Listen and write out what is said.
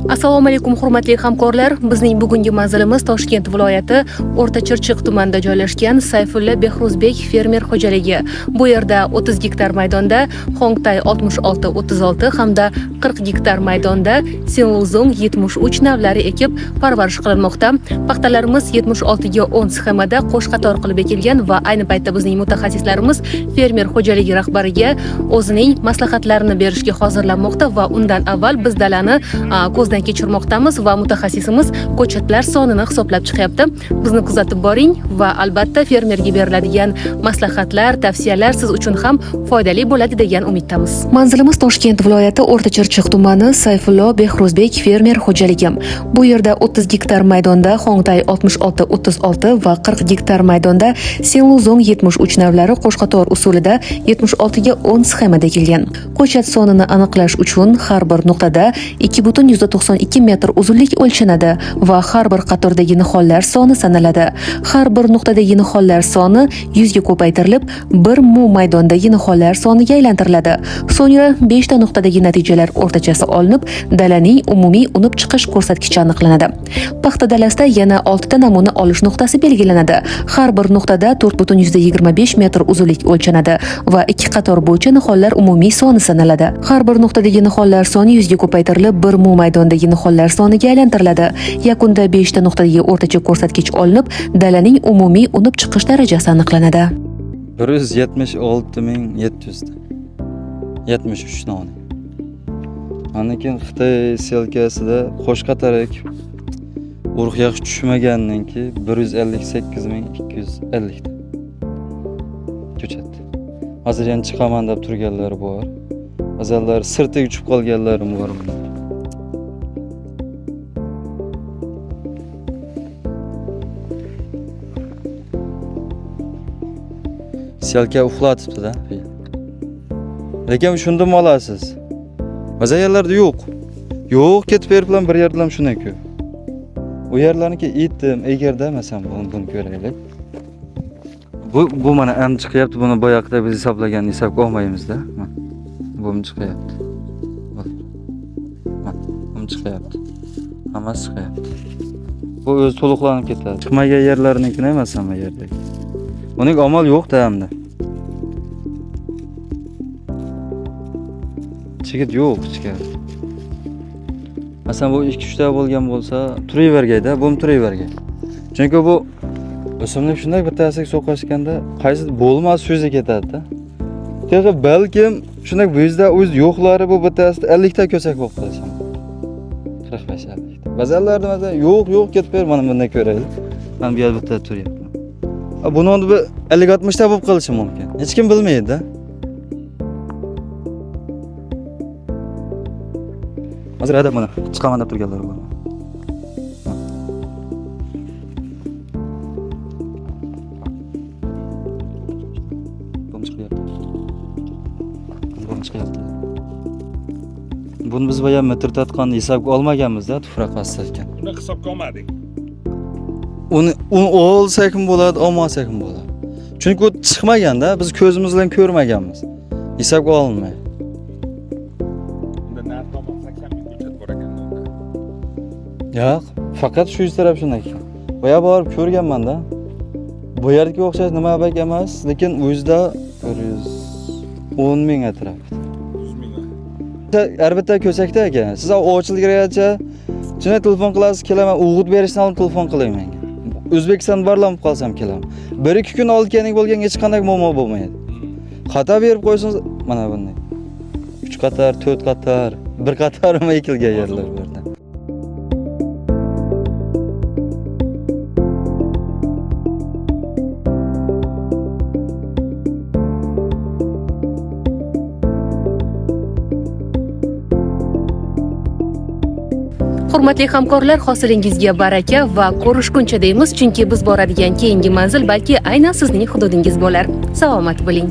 Assalomu alaykum, hurmatli hamkorlar. Bizning bugungi manzilimiz Toshkent viloyati O'rta Chirchiq tumanida joylashgan Sayfulla Behruzbek fermer xo'jaligi. Bu yerda 30 gektar maydonda Hongtay 6636 hamda 40 gektar maydonda Senluzong 73 navlari ekib parvarish qilinmoqda. Paxtalarimiz 76 ga 10 sxemada qo'sh qator qilib ekilgan va ayni paytda bizning mutaxassislarimiz fermer xo'jaligi rahbariga o'zining maslahatlarini berishga hozirlanmoqda va undan avval biz dalani ko'zdan kechirmoqdamiz va mutaxassisimiz ko'chatlar sonini hisoblab chiqyapti. Bizni kuzatib boring va albatta fermerga beriladigan maslahatlar, tavsiyalar siz uchun ham foydali bo'ladi degan umiddamiz. Manzilimiz Toshkent viloyati O'rta Chirchiq tumani Sayfullo Behruzbek fermer xo'jaligi. Bu yerda 30 gektar maydonda Hongtay 6636 va 40 gektar maydonda Senluzong 73 navlari qo'shqator usulida 76 ga 10 sxemada ekilgan. Ko'chat sonini aniqlash uchun har bir nuqtada 2,92 metr uzunlik o'lchanadi va har bir qatordagi nihollar soni sanaladi. Har bir nuqtadagi nihollar soni 100 ga ko'paytirilib, 1 mu maydondagi nihollar soniga aylantiriladi. So'ngra 5 ta nuqtadagi natijalar o'rtachasi olinib, dalaning umumiy unib chiqish ko'rsatkichi aniqlanadi. Paxta dalasida yana 6 ta namuna olish nuqtasi belgilanadi. Har bir nuqtada 4,25 metr uzunlik o'lchanadi va ikki qator bo'yicha nihollar umumiy soni sanaladi. Har bir nuqtadagi nihollar soni 100 ga ko'paytirilib, 1 mu maydondagi nihollar soniga aylantiriladi. Yakunda 5 ta nuqtadagi o'rtacha ko'rsatkich olinib, dalaning umumiy unib chiqish darajasi aniqlanadi. 176 700 ta. 73 dona. Andan keyin Xitoy siyalkasida qo'sh qator ekib, urug' yaxshi tushmagandan keyin 158 250 ta ko'chat. Hozir yana chiqaman deb turganlar bor. Ba'zanlar sirtiga tushib qolganlarim bor buni. Siyalka uxlatibdi-da. Lekin shunda olasiz. Ba'zi yerlarda yo'q. Yo'q, ketib berib bilan bir yerda ham shunday ko'p. U yerlarniki etdim, egarda masalan buni ko'raylik. Bu mana am chiqyapti, buni boyaqida biz hisoblagan hisobga olmaymizda. Mana, bu chiqyapti. Mana, bu chiqyapti. Hammasi chiqyapti. Bu o'zi to'liqlanib ketadi. Chiqmagan yerlarnikini emas hamma yerdagi. Uning amal yo'q-da hamda. Chigit yo'q ichkari. Masalan, bu 2-3 ta bo'lgan bo'lsa, turavergayda, bu ham turavergay. Chunki bu o'simlik shunday bittasiga so'qashganda qaysi bo'lmas so'zi ketadi-da. Tehi balkim shunday bizda o'z yo'qlari bu bittasida 50 ta ko'sak bo'lib qolishi mumkin. 45 50 ta. Ba'zanlarda masalan yo'q, yo'q ketib ber, mana bunday ko'raylik. Mana bu yerda bitta turyapti. Buni endi bu 50-60 ta bo'lib qolishi mumkin. Hech kim bilmaydi-da. Hozir adam mana chiqaman deb turganlar bor. Bu chiqyapti. Bu chiqyapti. Buni biz boya metr tatqonni hisobga olmaganmiz-da, tuproq ostida ekan. Uni hisobga olmadik. Uni olsak ham bo'ladi, olmasak ham bo'ladi. Chunki u chiqmaganda, biz ko'zimiz bilan ko'rmaganmiz. Hisobga olinmaydi. Unda nari tomon 80 ming ko'chat bor ekan unda. Yo'q, faqat shu yuz taraf shunday ekan. Boya borib ko'rganman-da. Bu yerga o'xshash nima bak emas, lekin o'zida 110 ming atrofida. 100 ming. Har bitta ko'sakda ekan. Siz ochilgancha shunday telefon qilasiz, kelaman, o'g'it berishdan oldin telefon qiling menga. O'zbekiston barlamib qolsam kelaman. 1-2 kun oldin keling bo'lgan hech qanday muammo bo'lmaydi. Xato berib qo'ysangiz, mana bunday. 3 qator, 4 qator, 1 qator ham ekilgan yerlar bor. Hurmatli hamkorlar, hosilingizga baraka va ko'rishguncha deymiz, chunki biz boradigan keyingi manzil balki aynan sizning hududingiz bo'lar. Salomat bo'ling.